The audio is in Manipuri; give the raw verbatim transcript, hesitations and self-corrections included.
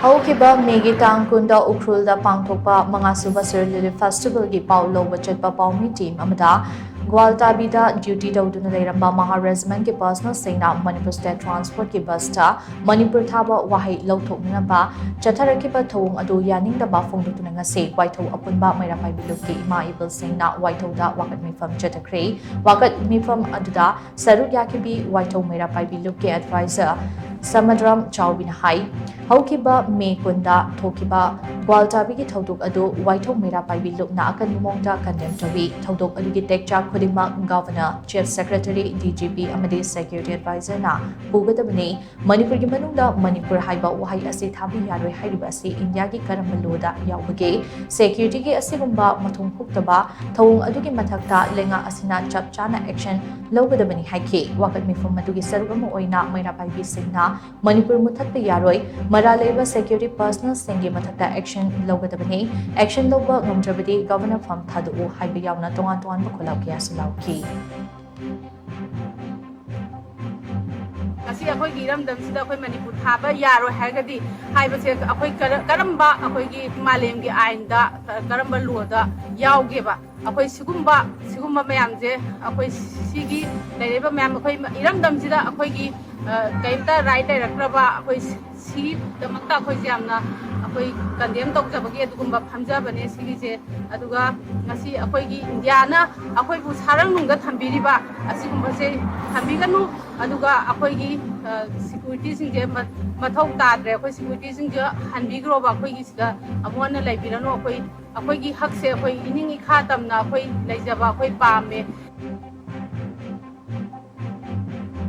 ꯍꯧꯈꯤꯕ ꯃꯦꯒꯤ ꯇꯥꯡ ꯀꯨꯟꯗ ꯎꯈ꯭ꯔꯨꯜꯗ ꯄꯥꯡꯊꯣꯛꯄ ꯃꯉꯥꯁꯨꯕ ꯁꯤꯔꯣꯏ ꯂꯤꯂꯤ ꯐꯦꯁꯇꯤꯚꯦꯜꯒꯤ ꯄꯥꯎ ꯂꯧꯕ ꯆꯠꯄ ꯄꯥꯎꯃꯤ ꯇꯤꯝ ꯑꯃꯗ ꯒ꯭ꯋꯥꯜꯇꯥꯕꯤꯗ ꯗ꯭ꯌꯨꯇꯤ ꯇꯧꯗꯨꯅ ꯂꯩꯔꯝꯕ ꯃꯍꯥ ꯔꯦꯖꯤꯃꯦꯟꯠꯀꯤ ꯄꯔꯁꯅꯦꯜꯁꯤꯡꯅ ꯃꯅꯤꯄꯨꯔ ꯁ꯭ꯇꯦꯠ ꯇ꯭ꯔꯥꯟꯁꯄꯣꯔꯠꯀꯤ ꯕꯁꯇ ꯃꯅꯤꯄꯨꯔ ꯊꯥꯕ ꯋꯥꯍꯩ ꯂꯧꯊꯣꯛꯅꯅꯕ ꯆꯠꯊꯔꯛꯈꯤꯕ ꯊꯧꯑꯣꯡ ꯑꯗꯨ ꯌꯥꯅꯤꯡꯗꯕ ꯐꯣꯡꯗꯣꯛꯇꯨꯅ ꯉꯁꯤ ꯋꯥꯏꯊꯧ ꯑꯄꯨꯟꯕ ꯃꯩꯔꯥ ꯄꯥꯏꯕꯤ ꯂꯨꯞꯀꯤ ꯏꯃꯥ ꯏꯕꯜꯁꯤꯡꯅ ꯋꯥꯏꯊꯧꯗ ꯋꯥꯀꯠ ꯃꯤꯐꯝ ꯆꯠꯊꯈ꯭ꯔꯦ꯫ ꯋꯥꯀꯠ ꯃꯤꯐꯝ ꯑꯗꯨꯗ ꯁꯔꯨꯛ ꯌꯥꯈꯤꯕꯤ ꯋꯥꯏꯊꯧ ꯃꯩꯔꯥ ꯄꯥꯏꯕꯤ ꯂꯨꯞꯀꯤ ꯑꯦꯗꯚꯥꯏꯖꯔ ꯁꯃꯗ꯭ꯔꯝ ꯆꯥꯎꯕꯤꯅ ꯍꯥꯏ, ꯍꯧꯈꯤꯕ ꯃꯦ ꯀꯨꯟꯗ ꯊꯣꯛꯈꯤꯕ ꯒ꯭ꯋꯥꯜꯇꯥꯕꯤꯒꯤ ꯊꯧꯗꯣꯛ ꯑꯗꯨ ꯋꯥꯏꯊꯧ ꯃꯩꯔꯥ ꯄꯥꯏꯕꯤ ꯂꯨꯞꯅ ꯑꯀꯟꯕ ꯃꯑꯣꯡꯗ ꯀꯟꯗꯦꯝ ꯇꯧꯏ꯫ ꯊꯧꯗꯣꯛ ꯑꯗꯨꯒꯤ ꯇꯦꯛꯆꯥꯛ ꯈꯨꯗꯤꯡꯃꯛ governor, chief secretary, D G P ꯑꯃꯗꯤ ꯁꯦꯀ꯭ꯌꯨꯔꯤꯇꯤ ꯑꯦꯗꯚꯥꯏꯖꯔꯅ ꯄꯨꯒꯗꯕꯅꯤ꯫ ꯃꯅꯤꯄꯨꯔꯒꯤ ꯃꯅꯨꯡꯗ ꯃꯅꯤꯄꯨꯔ ꯍꯥꯏꯕ ꯋꯥꯍꯩ ꯑꯁꯤ ꯊꯥꯕ ꯌꯥꯔꯣꯏ ꯍꯥꯏꯔꯤꯕ ꯑꯁꯤ ꯏꯟꯗꯤꯌꯥꯒꯤ ꯀꯔꯝꯕ ꯂꯣꯗ ꯌꯥꯎꯕꯒꯦ? ꯁꯦꯀ꯭ꯌꯨꯔꯤꯇꯤꯒꯤ ꯑꯁꯤꯒꯨꯝꯕ ꯃꯊꯣꯡ ꯍꯨꯛꯇꯕ ꯊꯧꯑꯣꯡ ꯑꯗꯨꯒꯤ ꯃꯊꯛꯇ ꯂꯩꯉꯥꯛ ꯑꯁꯤꯅ ꯆꯞ ꯆꯥꯅ ꯑꯦꯛꯁꯟ ꯂꯧꯒꯗꯕꯅꯤ ꯍꯥꯏꯈꯤ꯫ ꯋꯥꯀꯠ ꯃꯤꯐꯝ ꯑꯗꯨꯒꯤ ꯁꯔꯨꯛ ꯑꯃ ꯑꯣꯏꯅ ꯃꯩꯔꯥ ꯄꯥꯏꯕꯤꯁꯤꯡꯅ ꯃꯅꯤꯄꯨꯔ ꯃꯨꯠꯊꯠꯄ ꯌꯥꯔꯣꯏ, ꯃꯔꯥꯜ ꯂꯩꯕ ꯁꯦꯀ꯭ꯌꯨꯔꯤꯇꯤ ꯄꯔꯁꯅꯦꯜꯁꯤꯡꯒꯤ ꯃꯊꯛꯇ ꯑꯦꯛꯁꯟ ꯂꯧꯒꯗꯕꯅꯤ, ꯑꯦꯛꯁꯟ ꯂꯧꯕ ꯉꯝꯗ꯭ꯔꯕꯗꯤ ꯒꯚꯔꯅꯔ ꯐꯝ ꯊꯥꯗꯣꯛꯎ ꯍꯥꯏꯕ ꯌꯥꯎꯅ ꯇꯣꯉꯥꯟ ꯇꯣꯉꯥꯟꯕ ꯈꯣꯜꯂꯥꯎ ꯀꯌꯥꯁꯨ ꯂꯥꯎꯈꯤ꯫ ꯉꯁꯤ ꯑꯩꯈꯣꯏꯒꯤ ꯏꯔꯝꯗꯝꯁꯤꯗ ꯑꯩꯈꯣꯏ ꯃꯅꯤꯄꯨꯔ ꯊꯥꯕ ꯌꯥꯔꯣꯏ ꯍꯥꯏꯔꯒꯗꯤ ꯍꯥꯏꯕꯁꯦ ꯑꯩꯈꯣꯏ ꯀꯔ-, ꯀꯔꯝꯕ ꯑꯩꯈꯣꯏꯒꯤ ꯃꯥꯂꯦꯝꯒꯤ ꯑꯥꯏꯟꯗ ꯀ-, ꯀꯔꯝꯕ ꯂꯣꯗ ꯌꯥꯎꯒꯦꯕ? ꯑꯩꯈꯣꯏ ꯁꯤꯒꯨꯝꯕ, ꯁꯤꯒꯨꯝꯕ ꯃꯌꯥꯝꯁꯦ, ꯑꯩꯈꯣꯏ ꯁꯤꯒꯤ ꯂꯩꯔꯤꯕ ꯃꯌꯥꯝ, ꯑꯩꯈꯣꯏ ꯏꯔꯝꯗꯝꯁꯤꯗ ꯑꯩꯈꯣꯏꯒꯤ, ꯑ, ꯀꯔꯤꯝꯇ ꯔꯥꯏꯠ ꯂꯩꯔꯛꯇ꯭ꯔꯕ, ꯑꯩꯈꯣꯏ ꯁꯤ-, ꯁꯤꯒꯤꯗꯃꯛꯇ ꯑꯩꯈꯣꯏꯁꯦ ꯌꯥꯝꯅ ꯑꯩꯈꯣꯏ ꯀꯟꯗꯦꯝ ꯇꯧꯖꯕꯒꯤ ꯑꯗꯨꯒꯨꯝꯕ ꯐꯝꯖꯕꯅꯦ ꯁꯤꯒꯤꯁꯦ꯫ ꯑꯗꯨꯒ ꯉꯁꯤ ꯑꯩꯈꯣꯏꯒꯤ ꯏꯟꯗꯤꯌꯥꯅ ꯑꯩꯈꯣꯏꯕꯨ ꯁꯥꯔꯪꯅꯨꯡꯗ ꯊꯝꯕꯤꯔꯤꯕ ꯑꯁꯤꯒꯨꯝꯕꯁꯦ ꯊꯝꯕꯤꯒꯅꯨ꯫ ꯑꯗꯨꯒ ꯑꯩꯈꯣꯏꯒꯤ, ꯑ, ꯁꯦꯀ꯭ꯌꯨꯔꯤꯇꯤꯁꯤꯡꯁꯦ ꯃ-, ꯃꯊꯧ ꯇꯥꯗ꯭ꯔꯦ꯫ ꯑꯩꯈꯣꯏ ꯁꯦꯀ꯭ꯌꯨꯔꯤꯇꯤꯁꯤꯡꯁꯦ ꯍꯟꯕꯤꯈ꯭ꯔꯣꯕ, ꯑꯩꯈꯣꯏꯒꯤ ꯁꯤꯗ ꯑꯃꯨꯛ ꯍꯟꯅ ꯂꯩꯕꯤꯔꯅꯨ꯫ ꯑꯩꯈꯣꯏ, ꯑꯩꯈꯣꯏꯒꯤ ꯍꯛꯁꯦ ꯑꯩꯈꯣꯏ ꯏꯅꯤꯡ ꯏꯈꯥ ꯇꯝꯅ ꯑꯩꯈꯣꯏ ꯂꯩꯖꯕ ꯑꯩꯈꯣꯏ ꯄꯥꯝꯃꯦ꯫